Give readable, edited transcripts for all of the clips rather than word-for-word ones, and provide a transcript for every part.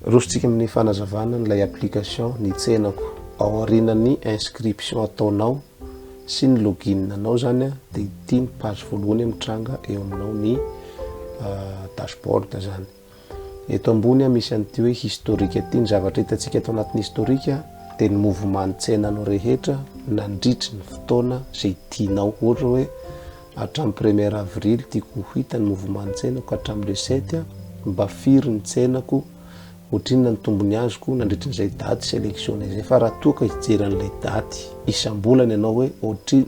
Rosontsika amin'ny fanazavana an'ilay application ny tsenako. Ao aorianan'ny inscription ataonao sy ny login anao zany dia ity ny page voalohany mitranga eo aminao ny dashboard zany. Eto ambony misy an'ity hoe historique ity, ny zavatra hitantsika ato anatin'ny historique dia ny mouvement ny tsenanao rehetra nandritry ny fotoana izay tianao. Ohatra hoe hatramin'ny premier avril tiako ho hita ny mouvement ny tsenako hatramin'ny le 7 mba firy ny tsenako, ohatrinona ny tombony azoko nandritry n'izay daty sélectionné izay. Fa raha toa ka hijery an'ilay daty isam-bolana ianao hoe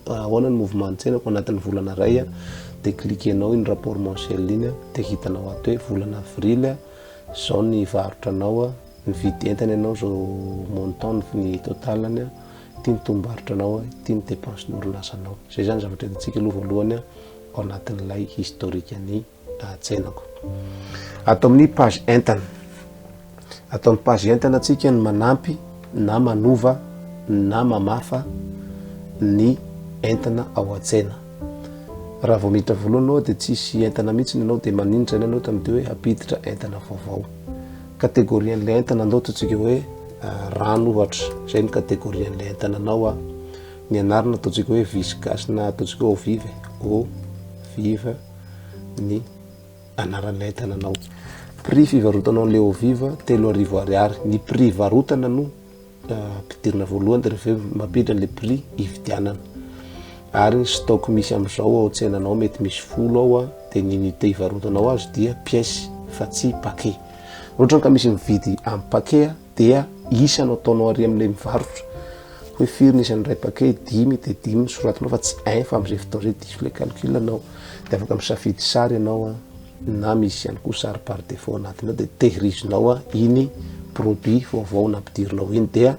ahoana ny mouvement ny tsenako anatin'ny volana iray dia cliquenao iny rapport mensuel iny dia hitanao ato hoe volana avril izao ny varotra anao, nividy entana ianao izao montant ny total-ny, ity ny tombom-barotra anao, ity ny dépense ny orinasanao. Izay izany zavatra hitantsika aloha voalohany ao anatin'ilay historique ny tsenako. Ato amin'ny page entana. Ato amin'ny page entana tsika ny manampy na manova na mamafa ny entana ao an-tsena. Raha vao miditra voalohany ianao dia tsisy entana mihitsy ianao dia maninona izany ianao tamin'ity hoe hampiditra entana vaovao. Catégorie an'ilay entana andao ataontsika hoe rano ohatra, izay ny catégorie an'ilay entana anao. Ny anarana ataontsika hoe visy gasy na ataontsika hoe eau vive, eau vive ny anaran'ilay entana anao. Prix fivarotanao an'ilay eau vive 3000 ariary. Ny prix varotana no ampidirina voalohany dia rehefa avy eo mampiditra an'ilay prix hividianana. Ary ny stock misy amin'izao ao an-tsenanao mety misy 10 ao dia ny unité hivarotanao azy dia pièce fa tsy paquet. Raha ohatra ka misy mividy amin'ny paquet dia isa no ataonao ary amin'ilay mivarotra hoe firy ny isan'ny iray paquet, dimy dia dimy no soratanao fa tsy un fa amin'izay fotoana izay diso ilay calcul anao. Dia afaka misafidy sary ianao na misy ihany koa sary par défaut anatiny ao dia tehirizinao iny produit vaovao nampidirinao iny dia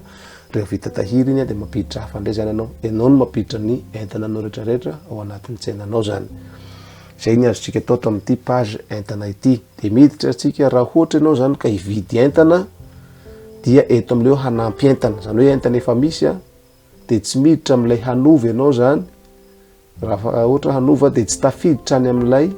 rehefa vita tahiry iny dia mampiditra hafa indray zany ianao. Ianao no mampiditra ny entana anao rehetrarehetra ao anatin'ny tsenanao zany. Izay ny azontsika atao ato amin'ity page entana ity. Dia miditra tsika raha ohatra ianao zany ka hividy entana dia eto amin'ilay hoe hanampy entana, zany hoe entana efa misy dia tsy miditra amin'ilay hanova ianao zany, raha ohatra hanova dia tsy tafiditra any amin'ilay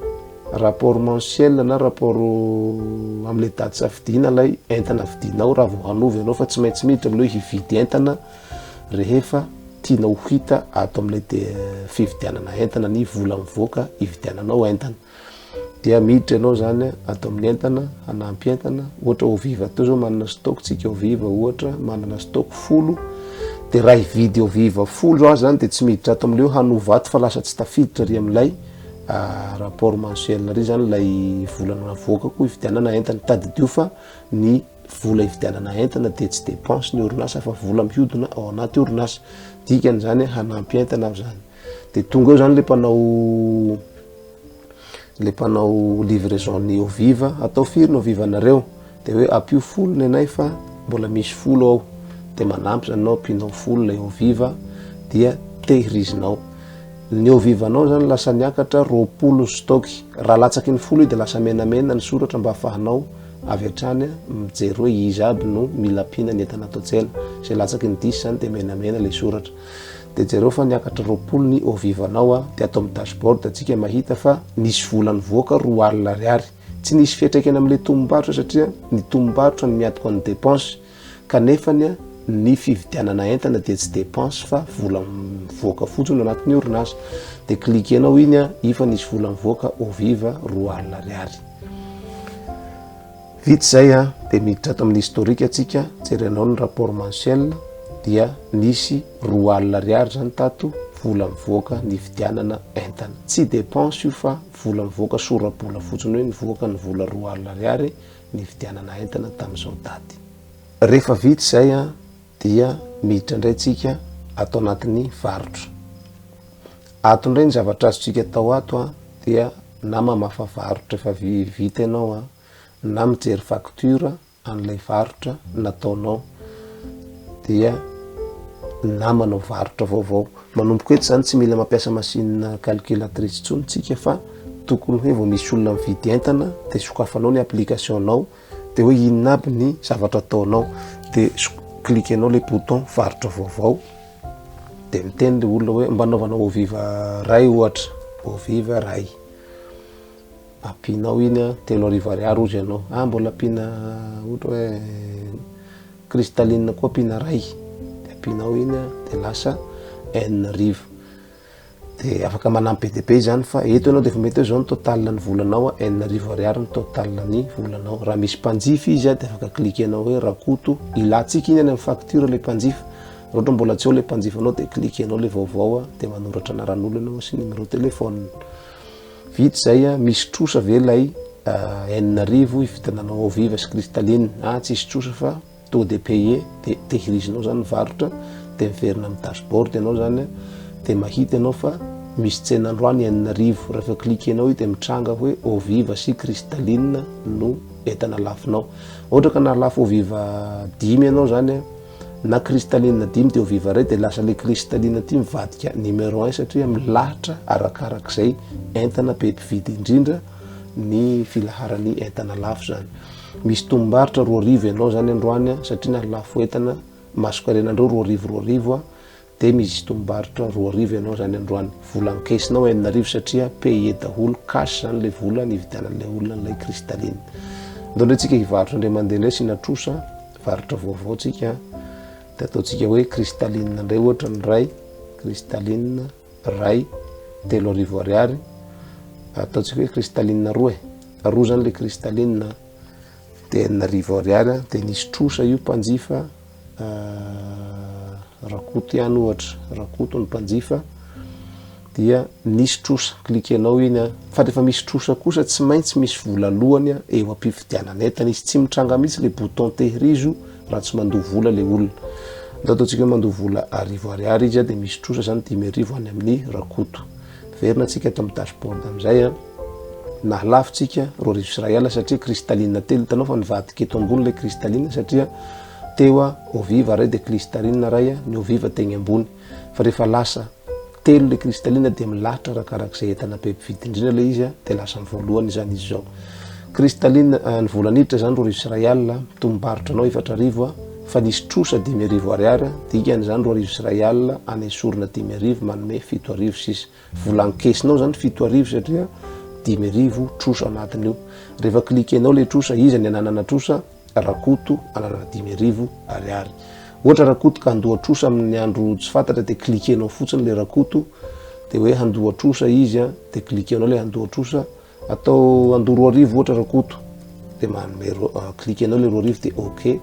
rapport mensuel na rapport amin'ilay daty safidiana ilay entana vidinao raha vao hanova ianao fa tsy maintsy miditra amin'ilay hoe hividy entana rehefa tianao ho hita ato amin'ilay fividianana entana ny vola mivoaka hividiananao entana. Dia miditra ianao zany ato amin'ny entana, hanampy entana, ohatra eau vive teo zao manana stock tsika eau vive ohatra manana stock 10, dia raha hividy eau vive 10 aho zany dia tsy miditra ato amin'ilay hoe hanova ato fa lasa tsy tafiditra ary amin'ilay rapport mensuel ary zany ilay vola navoakako hividianana entana. Tadidio fa ny vola hividianana entana dia tsy dépense ny orinasa fa vola mihodina ao anaty orinasa. Dikan'izany hanampy entana aho zany. Dia tonga eo zany le mpanao le mpanao livraison ny eau vive, atao firy ny eau vive anareo? Dia hoe ampio 10 ny anay fa mbola misy 10 ao. Dia manampy zany anao, ampianao 10 ilay eau vive dia tehirizinao. Ny eau vive anao zany lasa niakatra 20 ny stock. Raha latsaky ny 10 io dia lasa menamena ny soratra mba ahafahanao avy hatrany mijery hoe iza aby no mila ampiana ny entana ato an-tsena. Izay latsaky ny 10 zany dia menamena ilay soratra. Dia jereo fa niakatra 20 ny eau vive anao dia ato amin'ny dashboard antsika mahita fa nisy vola nivoaka 20 ariary. Tsy nisy fiantraikany amin'ilay tombom-barotra satria ny tombom-barotra no miantoka ny dépense kanefany ny fividianana entana dia tsy dépense fa vola mivoaka fotsiny ao anatin'ny orinasa. Dia cliquenao iny io fa nisy vola mivoaka eau vive 20 ariary. Vita izay dia miditra ato amin'ny historique antsika, jerenao ny rapport mensuel dia nisy 20 ariary zany tato vola mivoaka nividianana entana. Tsy dépense io fa vola mivoaka sora-bola fotsiny hoe nivoaka ny vola 20 ariary nividianana entana tamin'izao daty. Rehefa vita izay dia miditra indray tsika ato anatin'ny varotra. Ato indray ny zavatra azontsika atao ato dia na mamafa varotra efa vita ianao na mijery facture an'ilay varotra nataonao dia na manao varotra vaovao. Manomboka eto zany tsy mila mampiasa machine calculatrice intsony tsika fa tokony hoe vao misy olona mividy entana dia sokafanao ny application nao dia hoe inona aby ny zavatra ataonao dia cliquenao le bouton varotra vaovao dia miteny le olona hoe mba anaovana eau vive ray ohatra, eau vive ray. Ampianao iny an, 3000 ariary hozy ianao. Ah mbola ampiana ohatra hoe cristalline koa ampiana ray. De ampianao iny an, de lasa 6000. De afaka manampy be dia be izany fa eto ianao de efa mety hoe zao ny total ny volanao an, 6000 ariary ny total ny volanao. Raha misy mpanjifa izy an, de afaka cliquer-nao hoe Rakoto, ilantsika iny any amin'ny facture le mpanjifa. Raha ohatra mbola tsy ao le mpanjifanao de cliquer-nao le vaovao an, de manoratra anaran'olona ianao sy numéro téléphone. Vita izay an, misy trosa ve ilay 6000 hividiananao eau vive sy cristalline? Ah tsisy trosa fa Taux de paye de tehirizinao zany ny varotra de miverina amin'ny dashboard ianao zany de mahita ianao fa misy tsena androany 6000 rehefa cliquer-nao io de mitranga hoe eau vive sy cristalline no entana lafonao. Ohatra ka nahalafo eau vive dimy ianao zany na cristalline dimy de eau vive iray de lasa le cristalline ty mivadika numéro un satria milahatra arakarak'izay entana be mpividy indrindra ny filaharan'ny entana lafo zany. Misy tombom-barotra 2000 ianao zany androany a, satria nahalafo entana masonkarenandreo 2000 2000 a, de misy tombom-barotra 2000 ianao zany androany. Vola ankesinao 6000 satria paye daholo cash zany le vola nividianan'ilay olona an'ilay cristalline. Andao ndray tsika hivarotra indray mandeha indray asiana trosa, varotra vaovao tsika, de ataontsika hoe cristalline indray ohatra ny iray, cristalline iray, 3000 ariary, ataontsika hoe cristalline roa e. Roa zany le cristalline de 6000 ariary a, de nisy trosa io mpanjifa Rakoto ihany ohatra, Rakoto ny mpanjifa dia nisy trosa, cliquenao iny a, fa rehefa misy trosa kosa tsy maintsy misy vola alohany a eo am-pividianana entana izy, tsy mitranga mihitsy le bouton tehirizo raha tsy mandoa vola le olona. Ndao ataontsika hoe mandoa vola 1000 ariary izy a, de misy trosa zany 5000 any amin'ny Rakoto. Miverina tsika ato amin'ny dashboard amizay a. Nahalafo tsika 1002 satria cristalline telo hitanao fa nivadika eto ambony ilay cristalline satria teo a eau vive ray de cristalline ray a ny eau vive tegny ambony fa rehefa lasa telo le cristalline de milahatra arakarak'izay entana be mpividy indrindra le izy a de lasa amin'ny voalohany izany izy zao cristalline ny vola niditra zany 1002 tombom-barotra anao 4000 a fa nisy trosa 5000 ariary dikany zany 1002 anesorina 5000 manome 7000 sisa. Vola ankesinao zany 7000 satria 5000 trosa anatiny io. Rehefa cliquer-nao le trosa, iza ny ananana trosa? Rakoto ananana 5000 ariary. Ohatra Rakoto ka handoa trosa amin'ny andro tsy fantatra de cliquer-nao fotsiny le Rakoto de hoe handoa trosa izy an, de cliquer-nao le handoa trosa, Atao andoha 2000 ohatra Rakoto de manome cliquer-nao le 2000 de ok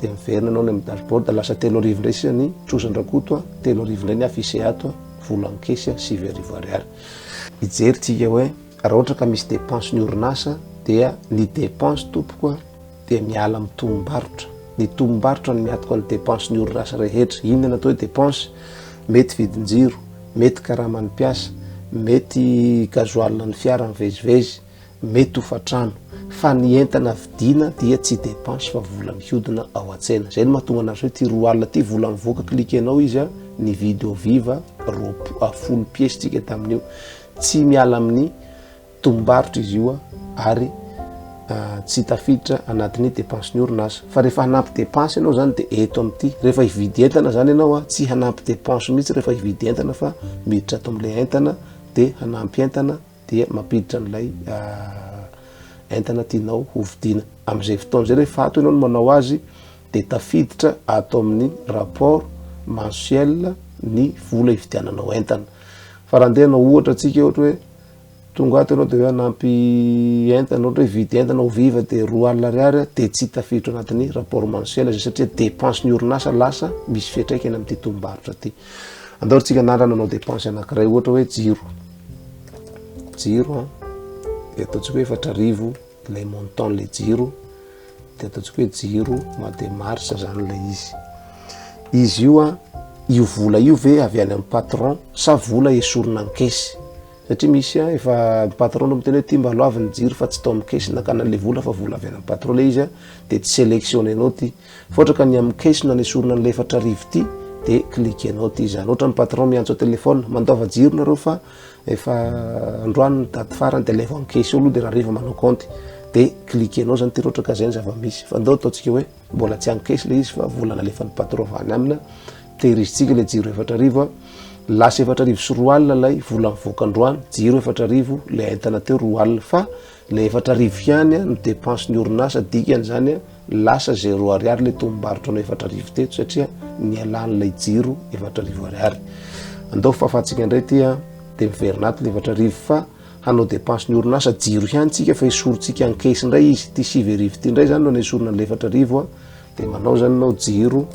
de miverina anao any amin'ny dashboard lasa 3000 indray sisa ny trosan-dRakoto a, 3000 indray ny affiché ato a, vola ankesy a, 9000 ariary. Hijery tsika hoe raha ohatra ka misy dépense ny orinasa dia ny dépense tompoko a dia miala amin'ny tombom-barotra. Ny tombom-barotra no miatoka ny dépense ny orinasa rehetra. Inona no atao hoe dépense? Mety vidin-jiro, mety karaman'ny mpiasa, mety gasoil ny fiara mivezivezy, mety hofantrano. Fa ny entana vidiana dia tsy dépense fa vola mihodina ao an-tsena. Izay no mahatonga anazy hoe ity 20 alina ity vola mivoaka, cliquer-nao izy, nividy eau vive 20 pièces tsika tamin'io. Tsy miala amin'ny Tombom-barotra izy io ary tsy tafiditra anatin'ny dépense-n'ny orinasa. Fa rehefa hanampy dépense ianao zany de eto amin'ity. Rehefa hividy entana zany ianao tsy hanampy dépense mihitsy rehefa hividy entana fa miditra ato amin'ilay entana de hanampy entana dia mampiditra an'ilay entana tianao ho vidiana. Amin'izay fotoana izay rehefa ato ianao no manao azy de tafiditra ato amin'ny rapport mensuel ny vola hividiananao entana. Fa raha andeha hanao ohatra antsika ohatra hoe Tonga ato ianao dia hoe hanampy entana, ohatra hoe hividy entana ho viva dia 20 ariary dia tsy tafiditra ao anatin'ny rapport mensuel izay satria dépense ny orinasa lasa misy fiantraikany amin'ity tombom-barotra ity. Andao ry tsika anarana hanao dépense anankiray ohatra hoe jiro. Jiro an, dia ataontsika hoe 4000 ilay montant ilay jiro, dia ataontsika hoe jiro mois de mars zany ilay izy. Izy io an, io vola io ve avy any amin'ny patron sa vola esorina an-caisse? Satria misy an, efa ny patron no miteny hoe ty mba aloavy ny jiro fa tsy tao amin'ny caisse nakana an'le vola fa vola avy any amin'ny patron le izy an, de tsy selectionner-nao ty. Fa ohatra ka ny amin'ny caisse no nanesorina an'le 4000 ty, de cliquer-nao ty zany. Ohatra ny patron miantso au téléphone, mandoava jiro nareo fa efa androany ny daty farany de alevo amin'ny caisse eo aloha de rahariva manao compte. De cliquer-nao zany ty raha ohatra ka zay ny zava-misy. Fa ndao ataontsika hoe mbola tsy en caisse le izy fa vola nalefan'ny patron avy any aminy an, tehirizintsika le jiro 4000 an. Lasa 2004 ilay vola mivoaka androany, jiro 4000, ilay entana teo 20 fa ilay 4000 ihany no dépense ny orinasa, dikany zany lasa zéro ariary ilay tombom-barotra anao 4000 teto satria nialan'ilay jiro 4000 ariary. Andao fafantsika indray ity a, dia miverina ato ilay 4000 fa hanao dépense ny orinasa jiro ihany tsika fa esorintsika en-caisse indray izy, ity 9000 ity indray zany no anesorina an'ilay 4000 a, dia manao zany anao jiro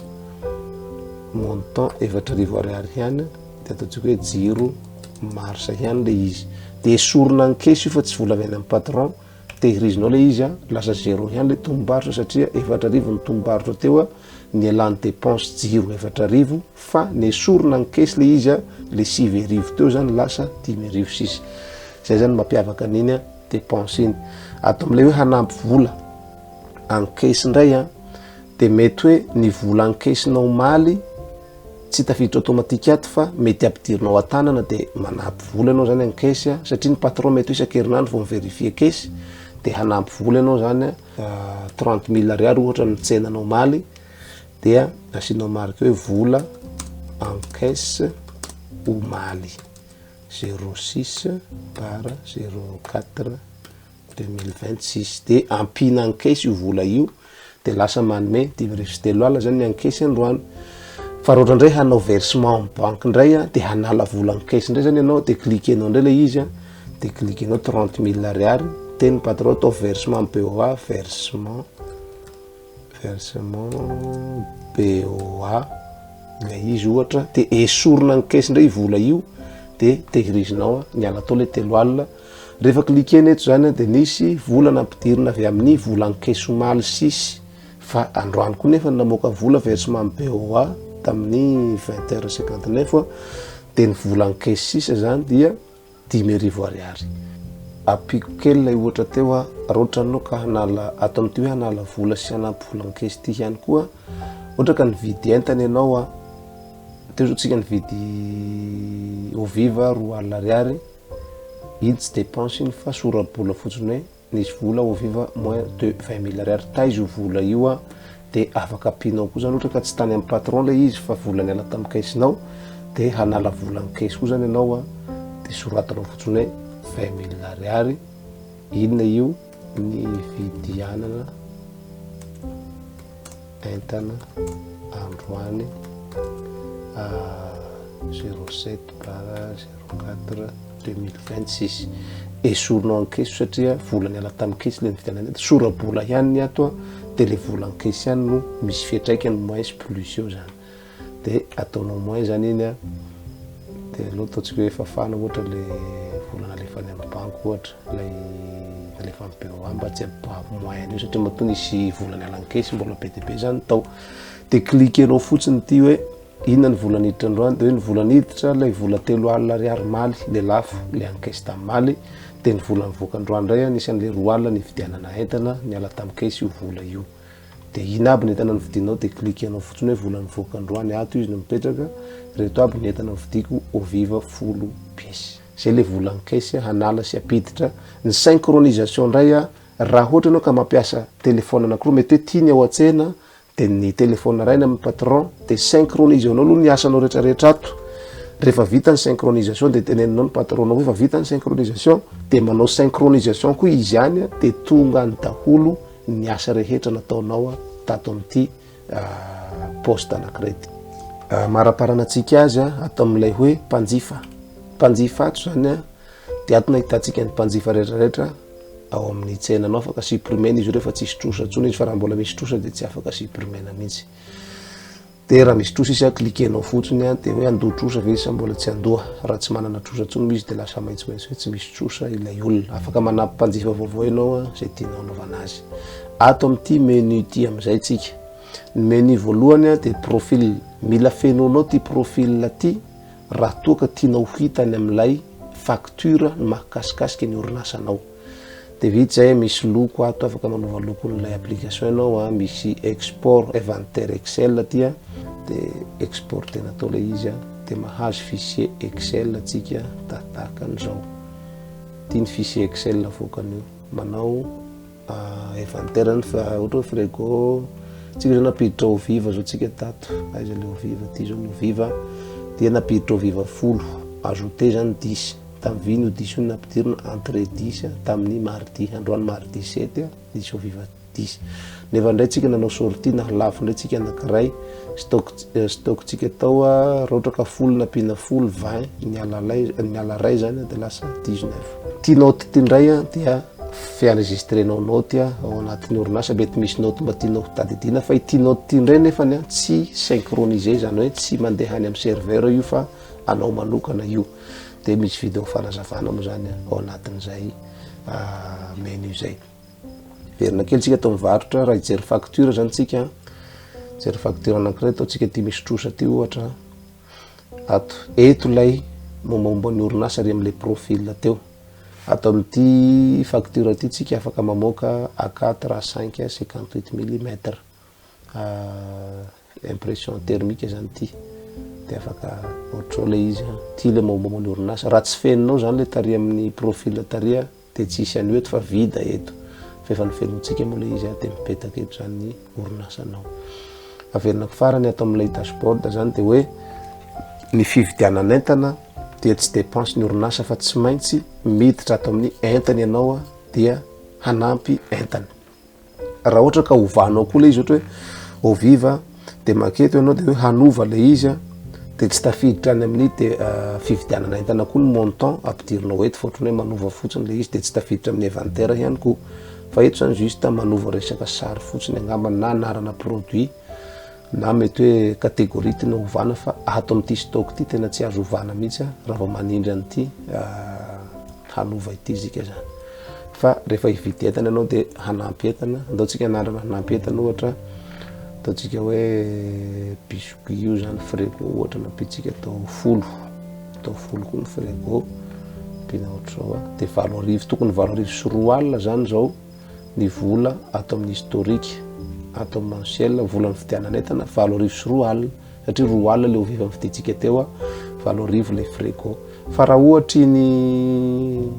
montant 4000 ariary ihany, dia ataontsika hoe jiro mars ihany ilay izy, dia esorina en-caisse io fa tsy vola avy any amin'ny patron, tehirizinao ilay izy a, lasa zéro ihany ilay tombom-barotra satria 4000 ny tombom-barotra teo a, nialan'ny dépense jiro 4000 fa nesorina ny caisse ilay izy a, ilay 9000 teo zany lasa 5000 sisa. Zay zany mampiavaka an'iny a dépense iny. Ato amin'ilay hoe hanampy vola en caisse indray a, dia mety hoe ny vola en caisse-nao omaly tsy tafiditra automatique ato fa mety ampidirinao an-tanana dia manampy vola ianao zany en caisse a, satria ny patron mety hoe isan-kerinandro vao mi-verifier caisse dia hanampy vola ianao zany a, 30 000 ariary ohatra ny tsenanao omaly dia asianao marika hoe vola en caisse omaly 06/04 2026 dia ampiana en caisse io vola io dia lasa manome 385 zany ny en caisse androany. Fa raha ohatra indray hanao versement en banque indray a, dia hanala vola en caisse indray zany ianao, dia cliquenao indray ilay izy a, dia cliquenao 30 000 ariary, teny patron atao versement BOA, versement BOA ilay izy ohatra, dia esorina en caisse indray io vola io, dia tehirizinao a, niala tao ilay 30. Rehefa cliquena eto zany a, dia nisy vola nampidirina avy amin'ny vola en caisse omaly sisy, fa androany koa nefa namoaka vola versement BOA tamin'ny vingt heures cinquante neuf a, dia ny vola en caisse sisa zany dia 5000 ariary. Ampiako kely ilay ohatra teo a, raha ohatra anao ka hanala ato amin'ity hoe hanala vola sy hanampy vola en caisse ity ihany koa, ohatra ka nividy entana ianao a, teo zao tsika nividy eau vive 20 ariary, iny tsy dépense iny fa sora-bola fotsiny hoe nisy vola eau vive moins de 20 000 ariary, taiza io vola io a, dia afaka ampianao koa zany ohatra ka tsy tany amin'ny patron ilay izy fa vola niala tamin'ny caisse-nao, dia hanala vola amin'ny caisse koa zany ianao a, dia soratanao fotsiny hoe 20 000 ariary, inona io ny vidianana entana androany 07/04 2026, esorinao en caisse satria vola niala tamin'ny caisse ilay nividianana entana, sora-bola ihany ny ato a, dia ilay vola en caisse ihany no misy fiantraikany moins sy plus eo zany, dia ataonao moins zany iny a, dia aleo ataontsika hoe fafana ohatra ilay vola nalefa any amin'ny banky ohatra, ilay nalefa amin'ny BOA mba tsy hampitombo moins an'io satria matoa nisy vola niala en caisse mbola be dia be zany tao, dia cliquenao fotsiny ity hoe inona ny vola niditra androany, dia hoe ny vola niditra ilay vola 30 ariary omaly, ilay lafo, ilay en caisse tamin'ny omaly, dia ny vola nivoaka androany indray a, nisy an'ilay 20 nividianana entana niala tamin'ny caisse io vola io, dia ina aby ny entana novidinao, dia cliquenao fotsiny hoe vola nivoaka androany, ato izy no mipetraka, ireto aby ny entana novidiko eau vive 10 pièces. Zay ilay vola en caisse hanala sy hampiditra. Ny synchronisation indray a, raha ohatra ianao ka mampiasa téléphone anankiroa, mety hoe tia ny ao an-tsena, dia ny téléphone iray ny amin'ny patron, dia synchronisé-nao aloha ny asanao rehetrarehetra ato. Rehefa vita ny synchronisation dia teneninao ny patron-nao hoe efa vita ny synchronisation, dia manao synchronisation koa izy any, dia tonga any daholo ny asa rehetra nataonao tato amin'ity poste anankiray ity. Maraparana antsika azy ato amin'ilay hoe mpanjifa. Mpanjifa ato zany a, dia ato no ahitantsika ny mpanjifa rehetrarehetra ao amin'ny tsenanao, afaka supprimer-na izy ireo fa tsisy trosa intsony izy, fa raha mbola misy trosa dia tsy afaka supprimer-na mihitsy. Dia raha misy trosa izy a, cliquer-nao fotsiny a, dia hoe handoa trosa ve izy sa mbola tsy handoa. Raha tsy manana trosa intsony moa izy dia lasa maitsomaitso hoe tsy misy trosa ilay olona. Afaka manampy mpanjifa vaovao ianao a, izay tianao hanaovana azy. Ato amin'ity menu ity amin'izay tsika. Ny menu voalohany a dia profil. Mila fenoinao ity profil ity raha toa ka tianao ho hita any amin'ilay facture ny mahakasikasika ny orinasanao. Dia vita izay, misy loko ato, afaka manova lokon'ilay application ianao a, misy export inventaire Excel aty a, dia exporter-na atao ilay izy a, dia mahazo fichier Excel atsika tahaka an'izao. Ity ny fichier Excel avoakan'io. Manao inventaire ny fa ohatra hoe frigo, tsika zao nampiditra eau vive zao tsika tato, aiza le eau vive, ity zao ny eau vive. Dia nampiditra Eau-Vive folo, ajouter zany dix, tamin'ny vy io dix io no nampidirina, entrée dix tamin'ny mardi, androany mardi sept, dix Eau-Vive dix. Nefa indray tsika nanao sortie na lafo indray tsika anakiray, stock stock tsika tao raha ohatra ka folo nampiana folo, vingt, niala lay niala ray zany dia lasa dix neuf. Ity note ity indray dia fi-enregistrenao note ao anatin'ny orinasa, mety misy note mba tianao ho tadidiana fa ity note ity indray nefany tsy synchronisé, zany hoe tsy mandeha any amin'ny serveur io fa anao manokana io. Dia misy video fanazavana moa zany ao anatin'izay menu izay. Miverina kely tsika atao mivarotra, raha hijery facture zany tsika, hijery facture anankiray ataontsika ity misy trosa ity ohatra, ato, eto ilay mombamomba ny orinasa ary amin'ilay profil teo. Ato amin'ity facture ity tsika afaka mamoaka A quatre, A cinq, 58 millimètres. Impression thermique zany ity. Dia afaka ohatr'izao ilay izy an. Ity ilay mombamomba ny orinasa. Raha tsy fenonao zany ilay tary amin'ny profil tary an, dia tsy hisy an'io eto fa vide eto. Fa efa nofenointsika moa ilay izy an, dia mipetaka eto zany ny orinasanao. Averinako farany ato amin'ilay dashboard zany dia hoe ny fividianana entana dia tsy dépense ny orinasa fa tsy maintsy miditra ato amin'ny entana ianao dia hanampy entana. Raha ohatra ka ovanao koa ilay izy ohatra hoe Eau-Vive dia manketo ianao dia hoe hanova ilay izy dia tsy tafiditra any amin'ny de fividianana entana koa ny montant ampidirinao eto fa ohatran'ny hoe manova fotsiny ilay izy dia tsy tafiditra amin'ny inventaire ihany koa. Fa eto zany juste manova resaka sary fotsiny angamba na anarana produit na mety hoe catégorie tiana ovana fa ato amin'ity stock ity tena tsy azo ovana mihitsy raha vao manindry an'ity hanova ity zika zany. Fa rehefa hividy entana ianao dia hanampy entana, andao tsika hanandrana hanampy entana ohatra, ataontsika hoe biscuit io zany frigo ohatra nampiantsika atao folo, atao folo koa ny frigo, ampiana ohatr'izao a, dia 8000, tokony 2008 zany zao ny vola ato amin'ny historique, ato amin'ny mensuel, vola nividianana entana 2008, satria 20 le ovy efa nividiantsika teo a, 8000 ilay frigo. Fa raha ohatra iny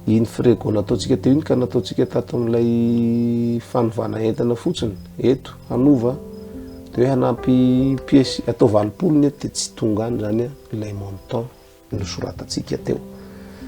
iny frigo nataontsika teo iny ka nataontsika tato amin'ilay fanovana entana fotsiny eto hanova de hoe hanampy pièce atao 80 ny eto de tsy tonga any zany ilay montant nosoratantsika teo.